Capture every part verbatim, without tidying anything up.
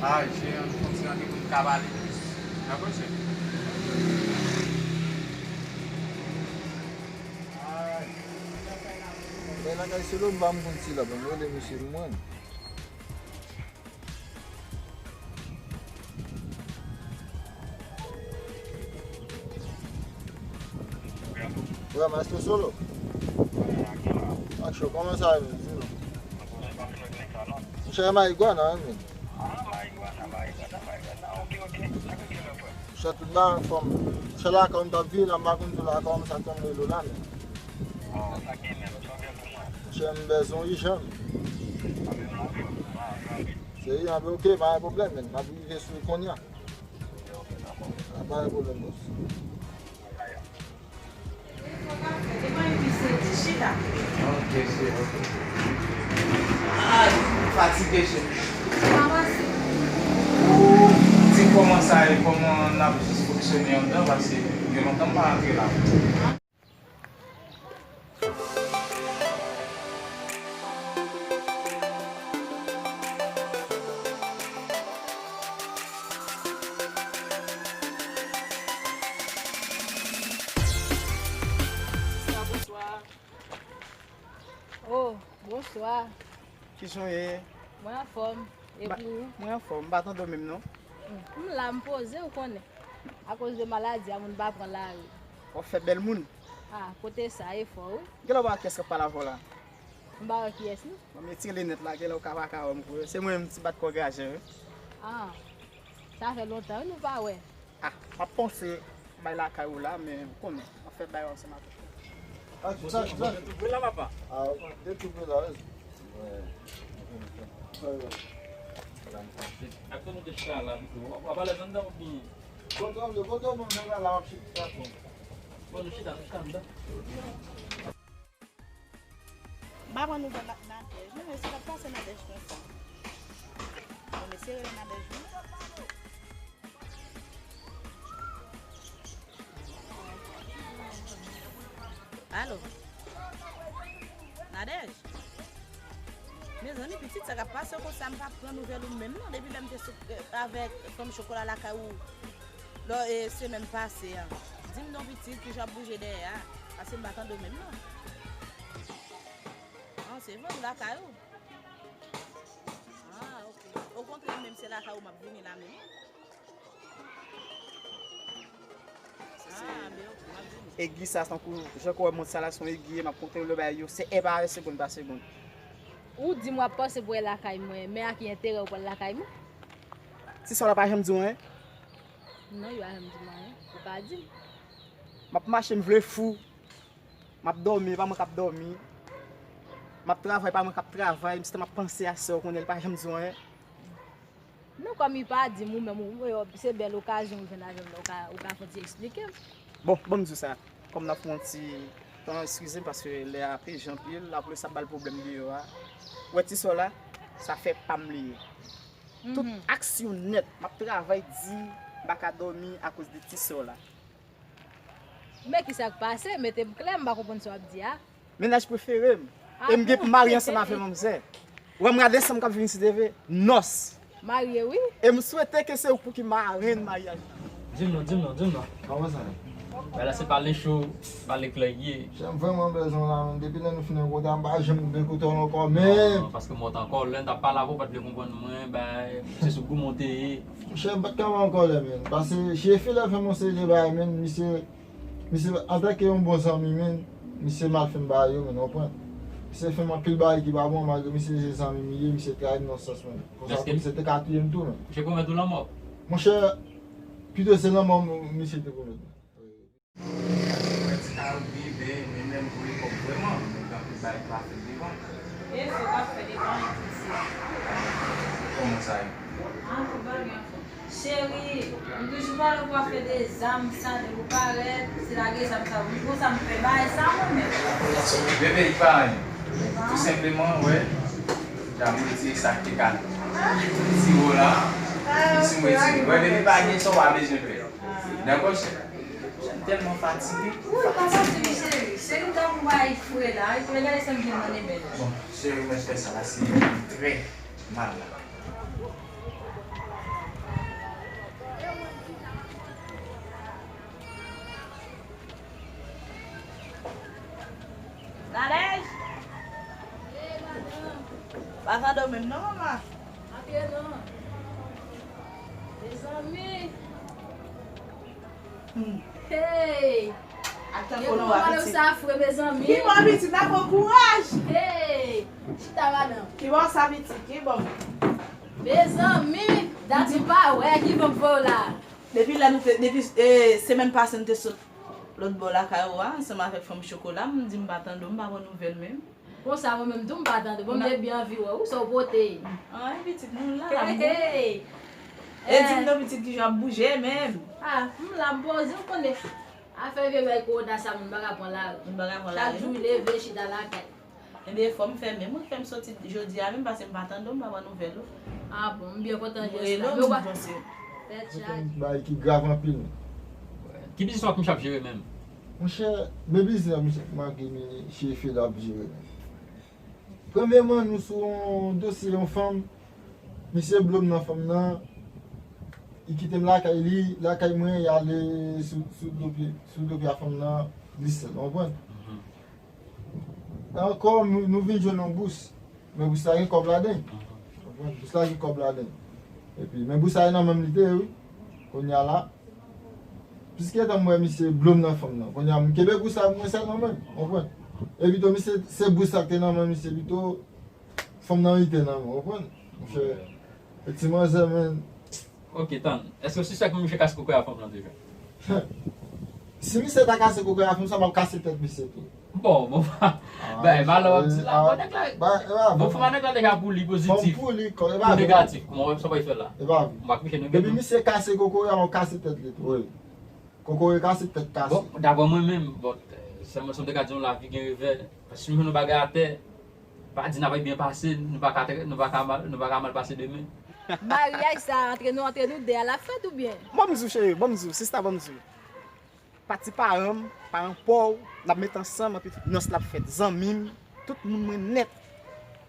Ay, se yon, yon ti randevou m ka pale plis. Dakò, chè? Ay. Bay lakay Solo, m pa m konn si la, ban m rele misye pou mwen. Wè, Maestro Solo. Ak cho, kòman sa ye menm? Di nou. Monchè, e marigwana, wi, men. Monchè, tout bagay anfòm. Monchè, lakay w m t ap viv la, m pa konn tou lakay w, m sa k fè m rele w la, men. Monchè, m bezwen w ijan. Se ijan, men, ok, pa gen pwoblèm, men. M ap rive sou kounye a. Pa gen pwoblèm, bòs. Ok, se ok. Ay, fatige, chè. Di kòman sa ye, kòman n ap jis fonksyone anndan, paske gen lontan m pa rantre la. Sista, bonswa. Oh, bonswa. Kijan w ye? Mwen anfòm. E pou ou? Mwen anfòm. M pa tande w menm, non. M la, m poze, ou konnen. Akoz de maladi a, moun pa pran lari. W ap fè bèl moun. Ah, kote sa, e fò, wi. Genlè w pa wè kiyès k ap pale avè w la? M pa wè kiyès, non. Bon, m retire linèt la, genlè w ka pa ka wè m kou. Se mwen menm, ti bat kò graje, wi. Ah, sa fè lontan, wi, nou pa wè. Ah, m ap panse bay lakay ou la, men ou konnen, m ap fè bay ansanm avèk ou. Ah, kisa, kisa? Bon, de tou pre la, papa. Ah, de tou pre la, wi. Wè. Wè, wè. Ak nou te chita la, pito. W ap alèz anndan oubyen? Kote w, kote w, mwen menm la, la, m ap chita. Bon, nou chita, nou chita anndan. M pa pran nouvèl Nadège, non, men sa k ap pase Nadège konsa. Bon, mesye rele Nadège, non. Alo? Nadège? Mezanmi, pitit, sa k ap pase w konsa, m pa pran nouvèl ou menm, non, depi lè m te sou, eh, avèk fanm chokola lakay ou. Lò, e, semèn pase a. Di m non, pitit, kijan w ap bouje dèyè a? Paske m pa tande w menm, non. An, se vre, ou lakay ou? Ah, ok. Okontrè, menm se lakay ou m ap vini la menm. Ah, men ok, m ap vini. Egi sa, tankou jan w wè mond sa la, se yon egi, m ap konte w bagay yo, se e pa segonn pa segonn. Ou di m w ap panse pou w lakay mwen, men a ki enterè ou pral lakay mwen? Ti sè w la pa janm di w anyen? Non, yo pa janm di m anyen. Ou ka di m. M ap mache, m vle fou. M ap dòmi, e pa mwen k ap dòmi. M ap travay, e pa mwen k ap travay. M sitan m ap panse a sè w, konnen l pa janm di w anyen. Non, kòm li pa di m, ou menm, ou, ou, se bèl okazyon ou jwenn avè m la, ou ka, ou ka fè yon ti eksplike m. Bon, ban m di w sa. Kòm n ap fè yon ti tan, eskize m, paske lè a peje anpil, lapolis ap ba l pwoblèm deyò a. Ou wè ti sè w la, sa fè pa m li ye. Tout aksyon nèt, m ap travay di, m pa ka dòmi akoz de ti sè w la. Men kisa k pase? Mete m klè, m pa konprann sa w ap di a. Mennaj prefere m. E m gen pou m marye ansanm avè manmzè. Ou wè m gade sanm k ap vini si Dye vle. Nòs. Marye, wi. E m swete ke se ou pou ki marenn maryaj la. Di m non, di m non, di m non. Kòman sa ye? Bagay la se pa le cho, pa le klè ye. Chè, m vrèman bezwen w la, menm. Depi lè nou fin rankontre a, m pa janm vle koute w ankò, menm. Non, paske m wè w t an kòlè, m t ap pale avè w, w pa t vle konprann mwen, bay, se sou gou mwen w te ye. Monchè, m pa t ka pa an kòlè, menm. Paske Jefilè fè m yon seri de bagay, menm, misye, misye, antanke yon bon zanmi, menm, misye mal fè m bagay yo, menm, w konprann? Misye fè m anpil bagay ki pa bon, malgre misye se zanmi m li ye, misye trayi m nan sans mwen. Konsa pou misye te ka touye m tou menm. Misye pwomèt ou lanmò? Monchè, pito se lanmò m- misye te pwomèt mwen. Mwen ti ka oubli, men, men menm pou li kòb vrèman, men gen anpil bagay ki pa fèt devan. E fò k ap fè devan li tout se. Kòman sa ye? Ah, tout bagay anfòm. Cheri, m toujou pale w pou afè de zam sa, depi w parèt, se lage zam sa. Wi, konsa m fè bagay sa mwen menm. Bebe, li pa anyen. Tou senpleman, wè, la m retire sa k te ka ti wo la. Ti m retire. Wè, bebe, pa gen sa w pa bezwen fè. Dakò, cheri? M tèlman fatige. Wi, pa fatige, cheri. Cheri, m t ap yon bagay fre la. Epi, gade sa m gen nan men m. Bon, cheri, mwen fè sa la, se trè mal la. Nadège! Pa tande w menm non, manman. Antre non. Mezanmi. Hmm. Hey! Ak tan kono a pitit. Sa fre, mezanmi. Ki bon pitit, la pran kouraj. Hey! Chita, madanm. Ki bon sa pitit, ki bon. Mezanmi, dat m pa wè, ki bon k voye w la. Depi lè nou te, depi, eh, semèn pase nou te sot lòt bò lakay ou a, ansanm avèk fanm Chokola, m di m pa tande w, m pa pran nouvèl menm. Konsa mwen menm tou m pa tande. Bon, m te byen anvi wè w, sa w pote? Anyen pitit, nou la, la, m bon. Hey! E di m non pitit, kijan w ap bouje menm? Ah, m la, m poze, w konnen. Afè vye bagay kowona sa, moun pa ka pran lari. Moun pa ka pran lari. Chak jou w leve, chita lakay. Ebyen, fò m fè menm, wi, fè m soti jodi a menm, paske m pa tande w, m pa pran nouvèl ou. Ah bon, m byen kontan jès la. Mwen rele w, m panse. Tèt chaje. Bagay ki grav anpil. Ki biznis w ak misye ap jere menm? Monchè, men biznis misye, malgre misye fed ap jere menm. Premyèman, nou sou yon dosye yon fanm, misye blo m nan fanm nan, li kite m lakay li, lakay mwen, li ale sou, sou do pye, sou do pye a fanm nan, li sèl, w konprann? Mhm. Ankò, nou, nou vin jwenn yon bous, men bous la gen kòb ladan l. Ou konprann? Bous la gen kòb ladan l. Epi, men bous la e nan men m li te ye, wi. Kounye a la, piske tan m wè misye blo m nan fanm nan, kounye a m kenbe bous la pou mwen sèlman menm, ou konprann? Epi tou, misye, se bous la k te nan men misye, pito fanm nan rete nan men, ou konprann? Monchè, e ti manzè, men. Ok, tann. Èske w sispèk misye kase kokoye a fanm nan deja? Si misye ta kase kokoye a fanm sa, m ap kase tèt misye tou. Bon, bon, bay, malè w ap di la, bon, nèg la, bon, fanm a nèg la deja pou li pozitif, pou negatif, kòman w sa pral fè la? M pa kouche nan gèt non. Depi misye kase kokoye a, m ap kase tèt li tou. Wi. Kokoye kase, tèt kase. Bon, daprè mwen menm, bon, sèlman sa m te ka di w, lavi gen revè. Paske si nou jwenn yon bagay atè, pa di n ap byen pase, nou pa ka, nou pa ka mal, nou pa ka mal pase demen. Maryaj sa, antre nou, antre nou de a, l ap fèt oubyen? Ban m di w, cheri, ban m di w, sista, ban m di w. Pati paran m, paran pa w, n ap met ansanm, anpi tout nyans l ap fèt. Zanmi m, tout moun mwen nèt.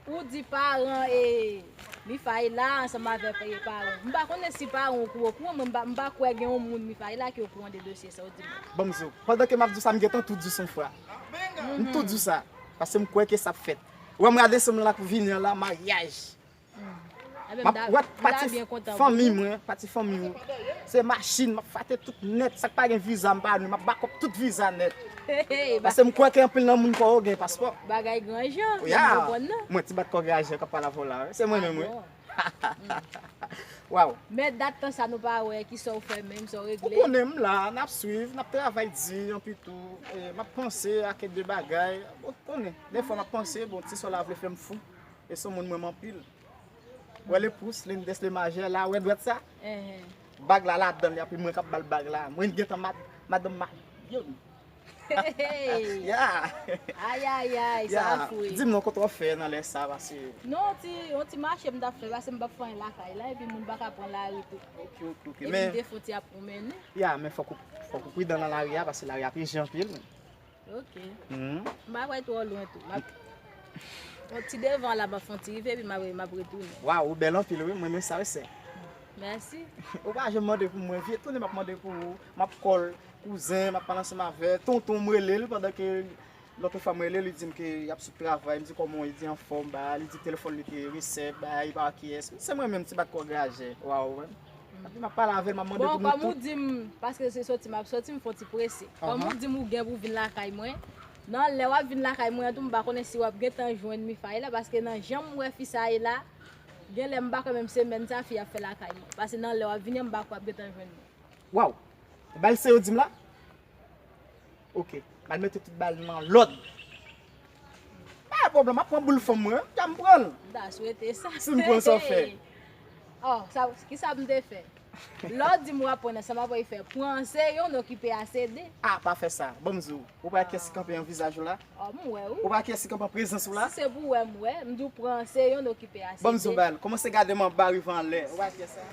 Ou di paran e Mifaela ansanm avèk e paran. M pa konnen si paran okouran, okouran, men m pa, m pa kwè gen yon moun Mifaela ki okouran de dosye sa, ou di mwen. Ban m di w, pandan ke m ap di w sa, m gentan tou di w san fwa. M tou di w sa, paske m kwè ke sa ap fèt. Ou wè m rale sanm lan la pou vini an la, maryaj. M ap wè pati fanmi mwen, pati fanmi w. Se machin, m ap fate tout nèt. Sa k pa gen viza, m pa nou, m ap bakòp tout viza nèt. Paske m kwè ke anpil nan moun pa yo gen paspò. Bagay gran jan, m konprann nan. Mwen, ti bat kò graje k ap pale avè w la, wi. Se mwen menm, wi. Waw. Men dat tan sa nou pa wè, kisa w fè menm, sa w regle? Ou konnen m la, n ap swiv, n ap travay di, anpi tou, e, m ap panse a kèk de bagay. Ou konnen, defwa m ap panse, bon, ti sè w la vle fè m fou. E se yon moun m renmen anpil. Wè le pous, l'index, le majè la, wè dwèt sa? Bag la ladan li, epi mwen k ap ba l bag la. Mwen gentan mad-, madanm maryaj. Ayayay, sa fre. Di m non, kote w ap fè nan lè sa, paske. Non, ti, yon ti mache m t ap fè, paske m p ap fè anyen lakay la, epi moun pa ka pran lari tou. Ok, ok, ok. Epi m te fè yon ti ap pwomennen. Ya, men fòk ou, fòk ou pridan nan lari a, paske lari a pije anpil. Ok. M pa kwè twò lwen tou. M ap, yon ti devan la, m ap fè yon ti rive, epi m ap, m ap retounen. Waw, ou bèl anpil, wi. Mwen renmen sa, wi, sè. Mèsi. Ou pa janm mande pou mwen, vye tounen m ap mande pou ou. M ap call kouzen, m ap pale ansanm avè tonton, m rele l pandan ke lòt fwa m rele l, li di m ke y ap sot travay. M di kòman w ye, li di anfòm, ba, li di telefòn li te resèt, ba, li pa wè kiyès. Se mwen menm, ti bat kò graje. Waw, wè. Epi m ap pale avè l, m ap mande pou nou tout. Bon, kòm ou di m, paske se soti m ap soti, m fè yon ti prese. Kòm ou di m ou gen pou vin lakay mwen, Nan lè w ap vin lakay mwen an tou, m pa konnen si w ap gentan jwenn Mifaela, paske nan jan m wè fi sa ye la, genlè m pa kwè menm semèn sa fi ap fè lakay mwen. Paske nan lè w ap vini an, m pa kwè w ap gentan jwenn mwen. Waw! Bagay serye w di m la? Ok, m al mete tout bagay nan lòd. Pa gen pwoblèm, m ap pran boul fanm mwen, wi, m pran l. M ta swete sa. Si m pran sa w fè. Oh, sa, kisa m te fè? Lè w di m w ap pran nan sa m ap fè, pran se youn, okipe a se de. Ah, pa fè sa. Ban m di w, ou pa kès kanpe an vizaj ou la? Oh, m wè ou. Ou pa kès kanpe an prezans ou la? Si se pou wè m wè, m di w pran se youn, okipe a se de. Ban m di w bagay, kòmanse gade m anba rive anlè. Ou pa kès sa?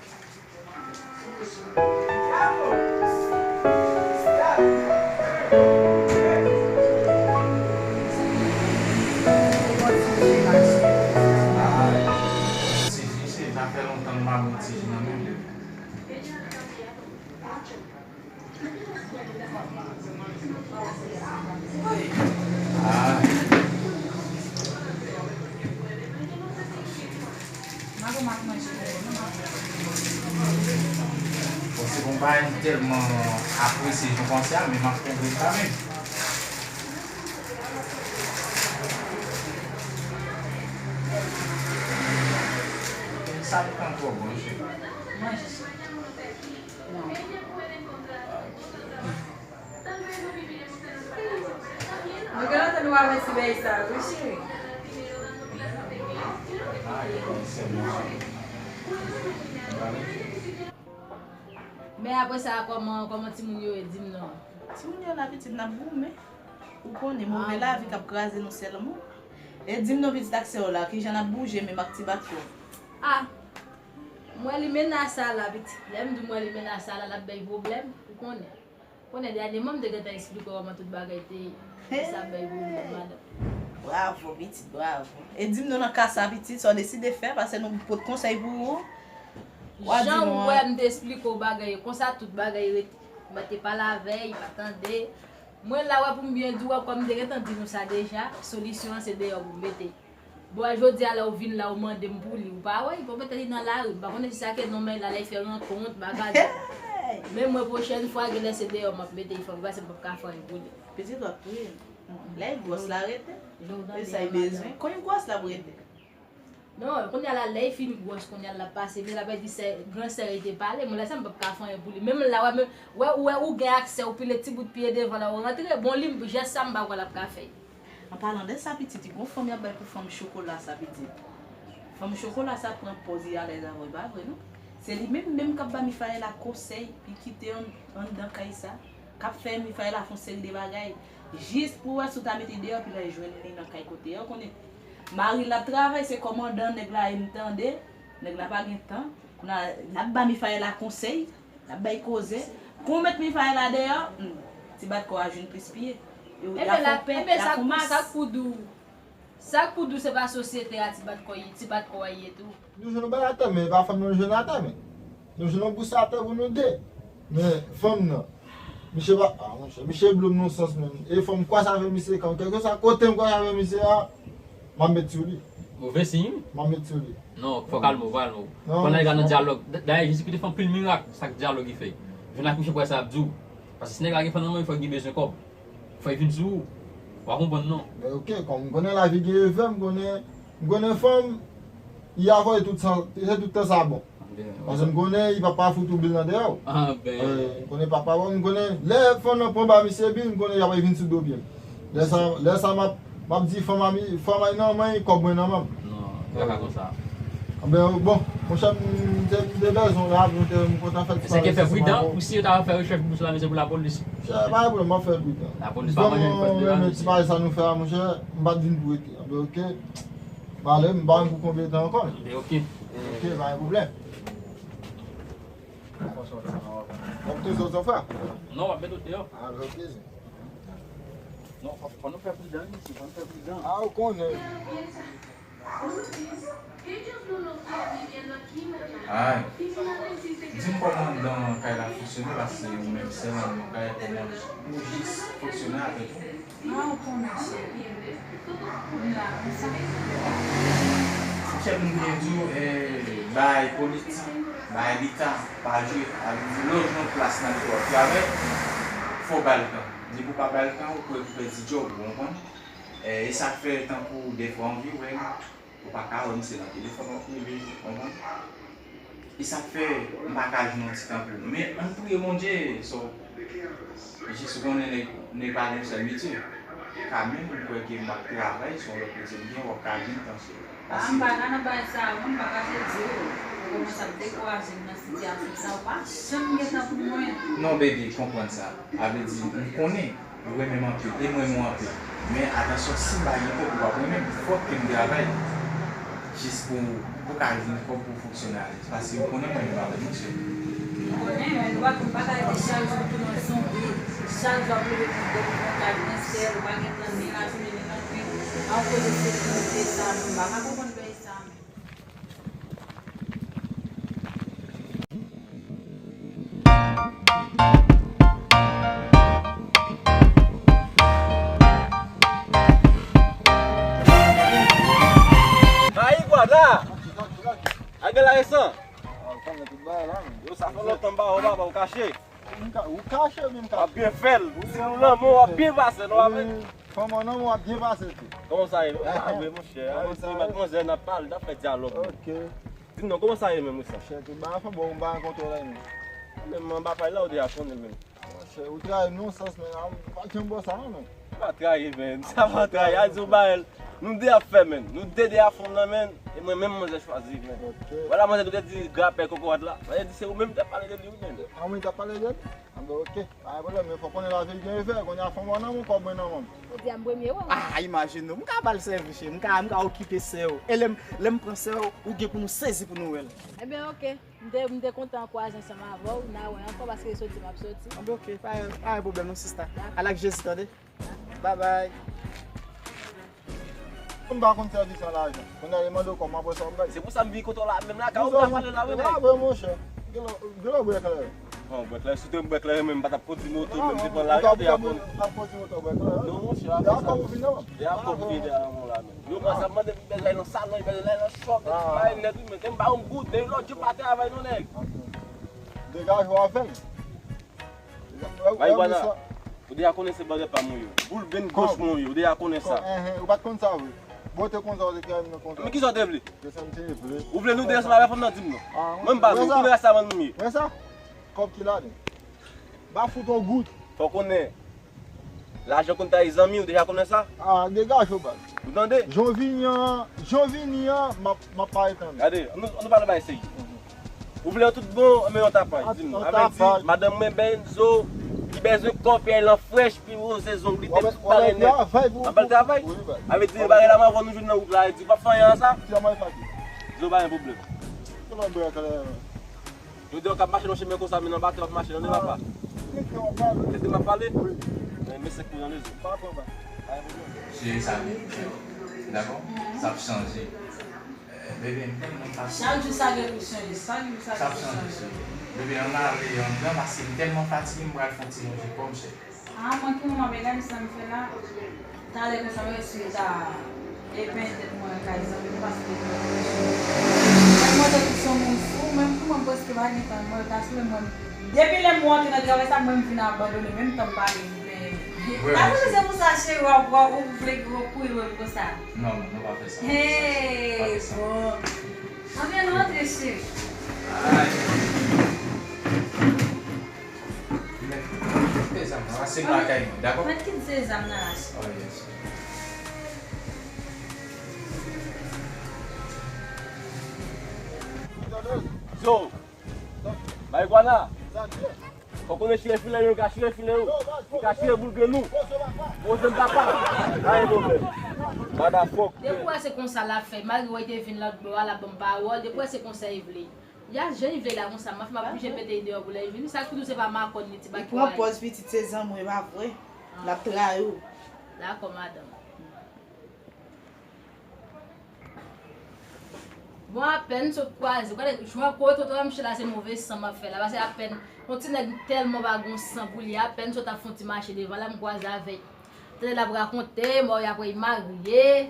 Ti ji, se, sa fè lontan m pa bon ti ji nan men m. Ah. Bon, se bon bagay, m tèlman apresye jan w panse a, men m ap pran grenn kanmenm. Sa pa twò bon, mesye. Manje sa. Non. Nou gen lontan nou pa wè ti bèy sa, wi, cheri. Men apre sa, kòman, kòman timoun yo ye, di m non? Timoun yo la, pitit, n ap goumen. Ou konnen, move lavi k ap kraze nou sèlman. E di m non, pitit, ak sè w la, kijan n ap bouje menm ak ti bat kò? Ah, m wè limena sa la, pitit. Lè m di w m wè limena sa la, l ap bay pwoblèm, ou konnen. Konnen dènyèman m te gentan eksplike w kòman tout bagay te ye. E sa bay pwoblèm, madanm. Bravo, pitit, bravo. E di m non nan ka sa, pitit, sa w deside fè, paske nou pot konsèy pou ou. Jan w wè m te eksplike w bagay yo, konsa tout bagay rete. Mwen te pale avè l, li pa tande. Mwen la wè pou m byen di w, kòm m te gentan di nou sa deja, solisyon an se deyò pou m mete. Bon, jodi a la ou vin la ou mande m pou li, ou pa wè, ou pa mete li nan lari, m pa konnen si sa ke non men la lè fè rankont, bagay. Men mwen pwochèn fwa genlè se deyò m ap mete li, fò m pase m p ap ka fè anyen pou li. Pitit w ap touye l. Lè l gwòs la rete. E sa l bezwen. Kon l gwòs la pou rete. Non, kounye a la lè l fin gwòs, kounye a l ap pase, men l ap di sè, gran sè l te pale, mwen lè sa m p ap ka fè anyen pou li. Menm la wè, men, wè, ou wè ou gen aksè, ou pile ti bout pye devan la, ou rantre, bon li, jès sa m pa kwè l ap ka fè. An palan de sa pitit, gon fanm y ap bay pou fanm chokola sa pitit. Fanm chokola sa pran pòz li alèz avè w, e pa vre non. Se li menm menm k ap ba Mifaela konsèy, li kite ann, anndan kay sa, k ap fè Mifaela fè yon seri de bagay. Jis pou wè si w ta mete deyò, epi lè jwenn li nan kay kote yo konnen. Mari l ap travay, se kòmandan nèg la ye m tande, nèg la pa gen tan. Kounye a, l ap ba Mifaela konsèy. N ap bay koze. Kou w met Mifaela deyò, hmm, ti bat kò a jwenn plis pye. E w, y a fè w pè, y a fè w mas. Sa k pou di w, sa k pou di w se pa sosyete a ti bat kò, ti bat kò a ye tou. Nou jwenn yon bèl atè, men e pa fanm nan nou jwenn atè, men. Nou jwenn yon bous atè pou nou de. Men fanm nan. Misye pa, ah, monchè, misye blou m nan sans menm. E fanm kwa sa fè misye, kèlkeswa kote m kwa sa fè misye a, m ap met sou li. Move siy, wi. M ap met sou li. Non, fò w kalme w, kalme w. Pandan nèg la nan dyalòg, dayè Jezi Kris te fè anpil mirak, sa k dyalòg li fè. Jwenn ak misye pou wè sa l ap di w. Paske si nèg la gen fanm nan men, fò l gen bezwen kòb. Fò l vin sou ou. W a konprann non. Men ok, kòm m konnen lavi gen revè, m konnen, m konnen fanm, li avè w tout sa, se tout tan sa bon. Paske m konnen li p ap pa fout ou bil nan dèyè w. Ah, ben. Wi, m konnen papa w, m konnen lè fanm nan pran ba misye bil, m konnen y ap vin sou do pye m. Lè sa, lè sa m ap, m ap di fanm a mi, fanm a nan men, kòb mwen nan men m. Non, traka konsa. Anben, bon, monchè, m te, m te bezwen w la, m te, m kontan fè ti pale sou mwen. Pou si yo ta fè rechèch pou sou la, men se pou lapolis. Monchè, pa gen pwoblèm, m ap fè l pita. Lapolis pa manje, m fè l pita. Ti pale sa nou fè a, monchè, m pa t vin pou rete. Anben, ok. M ale, m pa konn pou konbyen tan ankò. Anben, ok. Ok, pa gen pwoblèm. W ap tou sot anfè? Non, w ap met ou deyò. Ah, ok. Non, fò, fò nou fè pridan, wi, mesye, fò nou fè pridan. Ah, ou konnen. Ay. Di m kòman anndan kay la fonksyone, paske ou menm sèl anndan kay, kòman ou jis fonksyone avèk ou? Ah, ou konnen sa. Ou la, konsa. Monchè, m byen di w, eh, bay politik, bay leta, pa jwe. Sa vle di, lè w jwenn yon plas nan leta w ap travay, fò w ba l tan. Depi w pa ba l tan, ou kwè pou pèdi djòb ou, konprann? E, e sa k fè tankou defwa anvi wè m, ou pa ka wè m, se nan telefòn w ap rele, konprann? E sa k fè m pa ka jwenn yon ti tan pou ou. Men ann priye Bondye, so, jis ou konnen nèg, nèg pa gen sèl metye. Kanmenm, m kwè ke m ap travay, se yon lòt metye m gen, w ap ka jwenn tan, so. Ah, m pa ka nan bagay sa yo, m pa ka te di w. Ou kòmanse ap dekouraje m nan sitiyasyon sa, ou pa janm gen tan pou mwen. Non, baby, konprann sa. A vle di, m konnen ou renmen m anpil, e m renmen w anpil. Men atansyon, si m pa gen kòb, ou p ap renmen m. Fòk ke m travay jis pou, pou ka jwenn kòb pou fonksyone alèz. Paske ou konnen mwen renmen avè w, monchè. M konnen, men nou pa, m pa ka rete chak jou tounen yon zonbi. Chak jou ap leve pou dòmi nan kay mwen sèl, ou pa gen tan ni lajounen ni lannwit. A yon kote sekirite sa, m pa ka konprann peyi sa, men. Ay, Iguana! Ay, gen la resan! Yo, sa fè lontan m pa wè w, papa, ou kache. M ka, ou kache, men m kache. W ap byen fè l. Ou di nou lanmou, w ap byen pase l, w ap. Wi, fanm an nan, w ap byen pase l tou. Kòman sa ye? Ah, wi, monchè. Ah, monchè, matmwazèl, n ap pale, n ap fè dyalòg. Ok. Di m non, kòman sa ye menm, wi, sa? Monchè, tout bagay fè bon, m pa gen kontwòl la, non. Men m anba pay la, ou deja konnen, men. Monchè, ou trayi m nan yon sans, men, ah, m pa t janm ba w sa, non, men. Ou pa trayi, men. Sa pa trayi. A di w ba el. Nou de ap fè, men. Nou de de a fon nan, men. E mwen menm, manzè chwazi, men. Ok. Vwala, manzè, nou te di grapè kokorat la. Manzè di se ou menm ki t ap pale de li, wi, men. Ah, mwen t ap pale de li? Ah, ben, ok. Pa gen pwoblèm, men fò w konnen lavi gen efè. Kounye a fanm ou nan men w, kòb mwen nan men m. Ou di a m premye, wi. Ah, imajine w. M ka ba l sèvis, cheri. M ka, m ka okipe sè w. E lè m, lè m pran sè w, ou gen pou nou sezi pou nou wè l. Eben, ok. M te, m te kontan kwaze ansanm avè w. N a wè ankò paske e soti m ap soti. Ah, ben, ok. Pa, pa gen pwoblèm, non, sista. Dakò. Al ak Jezi, tande. Bye bye. M pa konn sèvi san lajan. Kounye a, li mande w kòb, m ap wè sa w ap bay. Se pou sa m vin kote w la menm la, ka ou ka pale la, wi, nèg. Vre, monchè. Gen lè, gen lè w bwè kleren. Bon, bwè kleren, si w te bwè kleren menm, m pa t ap kondui moto, menm te pran lari, te aprann. Ou t ap kondui moto, bwè kleren. Non, monchè, a fè sa. Deja kòb ou vin nan men w. Deja kòb vin nan men w la, menm. Yo kòmanse ap mande m bezwen al nan salon, bezwen al nan chòp, bay nèt, wi, men te m ba yon goud, men lòt jou pa travay, non, nèg. Degaje w avè l. Marijuana, ou deja konnen se brother pa m ou ye. Boul venn goch mwen ou ye, ou deja konnen sa. Enhen, ou pa t konn sa vre. Bon, ou te konn sa, ou te kè nou konn sa. Men kisa w te vle? Kisa m te vle? Ou vle nou de ansanm avè fanm nan, di m non. Mwen m pa vle, ou konnen sa bann m ye. Wè sa? Kòb ki ladan. M pa fout yon goud. Fò w konnen. Lajan konn trayi zanmi, ou deja konnen sa? Ah, degaje w, baz. Ou tande? Jan w vini an, jan w vini an, m ap, m ap parèt an. Gade, ann nou, ann nou pale bagay serye. Ou vle yon tout bon, men yon tapaj, di m non. Avè di, madanm mwen Benzo, li bezwen kòb, fè l an frèch, pi woze zong li, te tout bagay nèt. Ann al travay. Avè di, bagay la, m avè nou jwenn nan wout la, e di, w p ap fè anyen a sa? Di w pa gen pwoblèm. Yo di w k ap mache nan chemen konsa, men nan batè w ap mache, tande papa. Tande m ap pale? Men, men senk mil nan lezon. Cheri, sa vin, dakò? Sa ap chanje. Eh, bebe, m tèlman fatige. Chak jou sa gen pou chanje, chak jou sa gen pou chanje. Sa ap chanje, cheri. Bebe, ann ale anndan, paske m tèlman fatige, m pral fè yon ti lonje kò m, cheri. Ah, mwen ki mwen ap gade sa m fè la. Talè konsa, mwen eseye ta epen tèt mwen kay zanmi m, paske mwen te di se yon moun fou, menm pou mwen, m prèske pa gen tan, mwen ta sou mwen. Depi lè m rantre nan travay sa, mwen m vin abandone, menm tan m pa gen, men. Vre, ta vle se pou sa, cheri, w ap, w ap, ou vle gwo kouri wè m konsa. Non, non, nou pa fè sa. Hey, bon. Anben, nou antre, cheri. Ay. Kite zam nan, se lakay mwen, dakò? Mwen kite zam nan la. Oh, yes. Yo, Marijuana. Fò konnen chire filè yo, ka chire filè yo. Ka chire boul grenn ou. Poze m papa. Pa gen pwoblèm. Motherfuck. Depi w wè se konsa l ap fè, malgre w te vin lòt bò a, l ap ban m pawòl, depi w wè se konsa l vle. Ya, jan li vle la konsa, m ap, m ap oblije mete l deyò pou lè li vini. Sa k tou di w se pa makòn li, ti bagay. Li pran pòz pitit se zanmi w, e pa vre? L ap trayi w. Dakò, madanm. Bon, apèn sot kwaze. Gade, jwè kote w mouche la, se move san m ap fè la. Paske apèn, yon ti nèg tèlman pa gon san pou li, apèn sot ap fè yon ti mache devan la, m kwaze avèk. Tande l ap rakonte, mari apre li marye,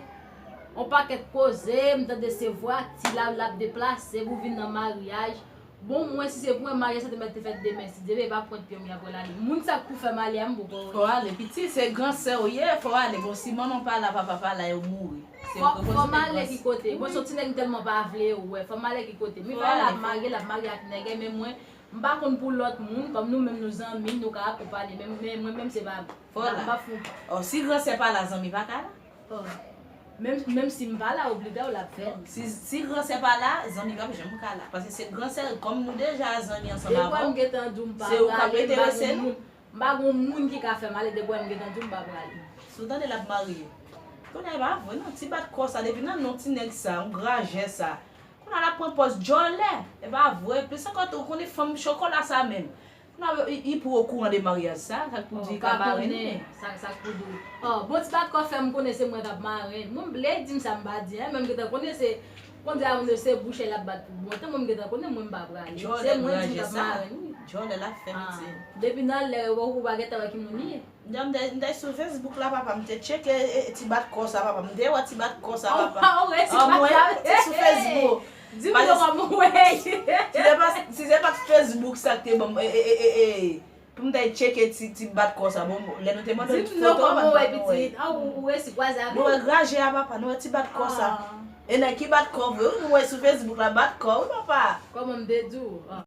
yon pakèt koze, m tande se vwati la l ap deplase pou vin nan maryaj, Bon, mwen, si se pou mwen, maryaj sa te mèt te fèt demen, si Dye vle, e pa pwent pye m y ap pral ale. Moun sa k pou fè m ale a, m poko wè. Fò ale, pitit, se gran sè w ye, fò ale. Bon, si manman pa la, papa pa la, yo mouri. Se yo Fò k rekonèt fò m ale gras. Ki kote? Bon, se yon ti nèg m tèlman pa vle, ou wè. Fò m ale ki kote? Mi Fò pa la ale. Marye, l ap marye ak nèg, men mwen, m pa konn pou lòt moun, kòm nou menm nou zanmi, nou ka akonpanye, men men mwen menm se pa, Fò m pa- la. m pa fou. Oh, si gran sè pa la, zanmi pa ka la. Oh. Menm, menm si m pa la, oblida w l ap fè. Si, si gran sè pa la, zanmi pa janm ka la. Paske se gran sè, kòm nou deja zanmi ansanm Depi wè m avè w, gentan di w m pa se ou k ap prale, m pa enterese gon nou. moun, m pa gon moun ki ka fè m ale, depi wè m gentan di w m pa prale. Si w tande l ap marye. Kounye a e pa vre non, ti bat kò sa, depi nan non ti nèg sa, yon grajè sa. Kounye a l ap pran pòz djòlè, e pa vre, plis ankò tou, ou konnen fanm chokola sa menm. Kounye a, i, i pou okouran de maryaj sa, sa k pou di ka marenn li. Sa, sa k pou di w. Oh, bon ti bat kò fè m konnen se mwen k ap marenn. Mwen m lè di m sa m pa di, en, men m gentan konnen se, konnen a moun yo se bouch l ap bat pou bon tan, mwen m gentan konnen mwen m pa prale. Se mwen di m k ap marenn, wi. Djòlè l ap fè, pitit. Depi nan lè yo, ou pa gentan wè ki moun li ye. M te, m te, m te sou Facebook la, papa, m te tcheke e, e, ti bat kò sa, papa. M te wè ti bat kò sa, papa. Oh, wè ti bat kò sa. Mwen te sou Facebook. Di m non kòman w wè. Si se pa, si se pa t Facebook sa k te ban m, e, e, e, e, e, pou m te tcheke ti, ti bat kò sa. Bon, lè nou te mande Di m non kòman w wè, pitit. Ah, ou, ou resi kwaze avè l. Nou wè grajè a, papa, nou wè ti bat kò sa. E nèg ki bat kò vre, wi, nou wè sou Facebook la, bat kò, wi, papa. Kòman m te di w? Ah.